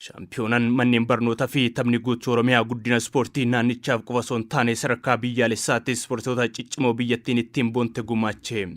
Shaampiyoonaan manneen barnootaa fi taphni guutuu Oromiyaa guddina ispoortii naannichaaf qofa osoo hin taane, sadarkaa biyyaalessaatti ispoortoota ciccimoo biyyattiin ittiin boonte gumaache.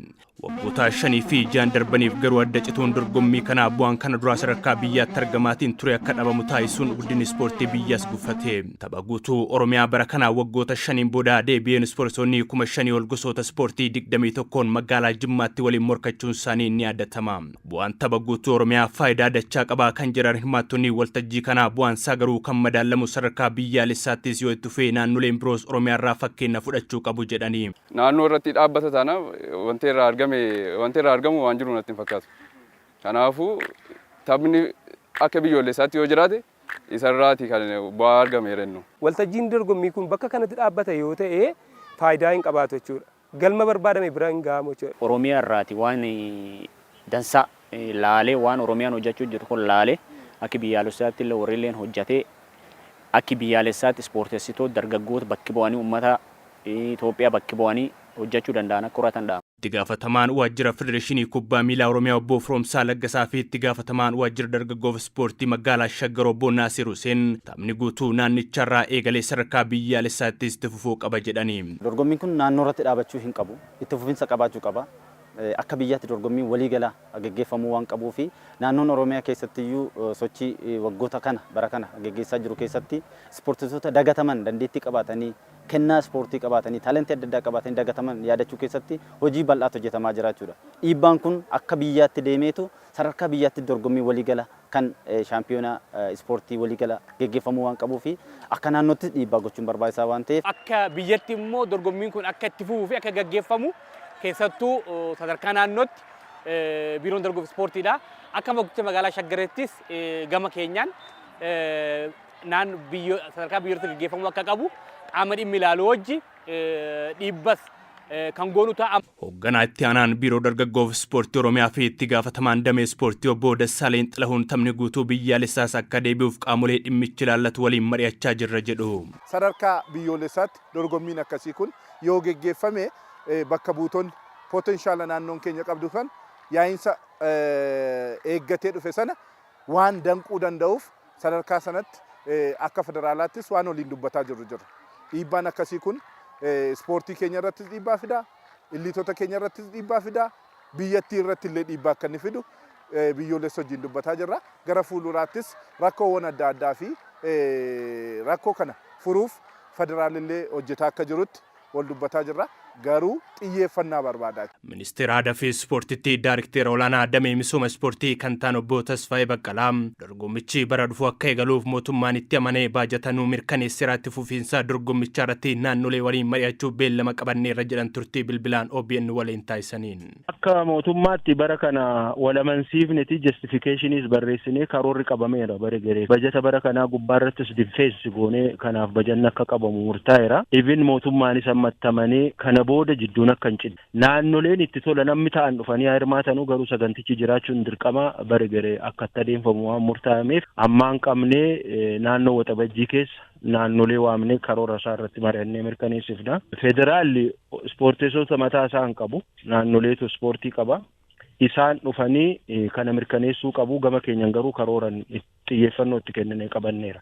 Waggoota 5 fi 6 darbaniif garuu adda cituun dorgommii kanaa bu'aan kana duraa sadarkaa biyyaatti argamaatiin ture akka dhabamu taasisuun guddinni ispoortii biyyaas gufate. Tapha guutuu Oromiyaa bara kanaa waggoota 5n booda deebi'een ispoortoonni 5,000 ol gosoota ispoortii 21n magaalaa Jimmaatti waliin morkachuun isaanii ni yaadatama. Bu'aan tapha guutuu Oromiyaa faayidaa dachaa qabaa kan jedhan hirmaattonni waltajjii kanaa, bu'aan isaa garuu kan madaalamu sadarkaa biyyaalessaattis yoo itti fufee naannoleen biroos Oromiyaa irraa fakkeenya fudhachuu qabu jedhanii. Naannoo irratti dhaabbata taanaaf wanti irraa argame, wanti irraa argamu waan jiru natti hin fakkaatu. Kanaafuu taphni akka biyyoolessaatti yoo jiraate isarraati kan bu'aa argame rennu. Waltajjiin dorgommii kun bakka kanatti dhaabbata yoo ta'e faayidaa hin qabaatu jechuudha. Galma barbaadame bira hin gahamu jechuudha. Oromiyaa irraati waan dansaa laalee, waan Oromiyaan hojjechuu jirtu kun laalee, akka biyyaalessaatti illee warri illeen hojjetee, akka biyyaalessaatti ispoortessitoota dargaggoota bakki bu'anii, uummata Itoophiyaa bakki bu'anii hojjechuu danda'an akka horatan dhaama. Itti gaafatamaan waajjira Federeeshinii Kubbaa Miilaa Oromiyaa Obbo Firoomsaa Laggasaa fi itti gaafatamaan waajjira dargaggoof ispoortii magaalaa Shaggar Obbo Naasir Huseen taphni guutuu naannicharraa eegalee sadarkaa biyyaalessaattis itti fufuu qaba jedhanii. Dorgommiin kun naannoo irratti dhaabachuu hin qabu. Itti fufinsa qabaachuu qaba. Akka biyyaatti dorgommiin waliigalaa geggeeffamuu waan qabuu fi naannoon Oromiyaa keessattiyyuu sochii waggoota kana, bara kana geggeessaa jiru keessatti ispoortistoota dagataman, dandeettii qabaatanii, kennaa ispoortii qabaatanii, taalentii adda addaa qabaatanii dagataman yaadachuu keessatti hojii bal'aatu hojjetamaa jira jechuudha. Dhiibbaan kun akka biyyaatti deemeetu sadarkaa biyyaatti dorgommii waliigala kan shaampiyoona ispoortii waliigala geggeeffamuu waan qabuu fi akka naannoottis dhiibbaa gochuun barbaachisaa waan ta'eef. Akka biyyatti immoo dorgommiin kun akka itti fufuu fi akka gaggeeffamu keessattuu sadarkaa naannootti biiroon dargaggoo ispoortiidha. Akka magaalaa Shaggarettis gama keenyaan naan biyyo sadarkaa biyyoota gaggeeffamuu akka qabu qaama dhimmi ilaalu wajji dhiibbas kan goonu ta'a. Hoogganaa itti aanaan biiroo dargaggoof ispoortii Oromiyaa fi itti gaafatamaan damee ispoortii Obbo Dassaaleen Xilahuun taphni guutuu biyyaalessaas akka deebi'uuf qaamolee dhimmichi ilaallatu waliin mari'achaa jirra jedhu. Sadarkaa biyyoolessaatti dorgommiin akkasii kun yoo geggeeffame, bakka buutonni potential naannoon keenya qabdu kan yaa'insa eeggatee dhufe sana waan danquu danda'uuf, sadarkaa sanatti akka federaalaattis waan waliin dubbataa jirru jira. Dhiibbaan akkasii kun ispoortii keenya irrattis dhiibbaa fida, illiitota keenya irrattis dhiibbaa fida, biyyattii irratti illee dhiibbaa akka inni fidu biyyoolessa wajjin dubbataa jirra. Gara fuulduraattis rakkoowwan adda addaa fi rakkoo kana furuuf federaalillee hojjetaa akka jirutti wal dubbataa jirra. Garuu xiyyeeffannaa barbaada. Ministeera Aadaa fi Ispoortiitti Daariktera olaanaa damee misooma ispoortii kan ta'an Obbo Tasfaayee Baqqalaa dorgommichi bara dhufu akka eegaluuf mootummaan itti amanee baajata nuu mirkaneesseera, itti fufiinsa dorgommichaa irratti naannolee waliin mari'achuuf beellama qabanneerra jedhan turtii bilbilaan OBN waliin taasisaniin. Akka mootummaatti bara kana walamansiifneti justificationis barreessinee karoorri qabameera bara garee. Bajata bara kanaa gubbaarrattis defense goonee kanaaf bajanni akka qabamu murtaa'eera. Even mootummaanis ammattamanii kana booda jidduun akka hin cinne. Naannoleen itti tola namni ta'an dhufanii haa hirmaatanuu, garuu sagantichi jiraachuun dirqama bara garee akka itti adeemfamu waan murtaa'ameef, ammaan qabnee naannoo Waxabajjii keessa naannolee waamnee karoora isaa irratti mari'annee mirkaneessifna. Federaalli ispoorteessota mataa isaa hin qabu. Naannoleetu ispoortii qaba. Isaan dhufanii kana mirkaneessuu qabu. Gama keenyan garuu karooran xiyyeeffannoo itti kenninee qabanneera.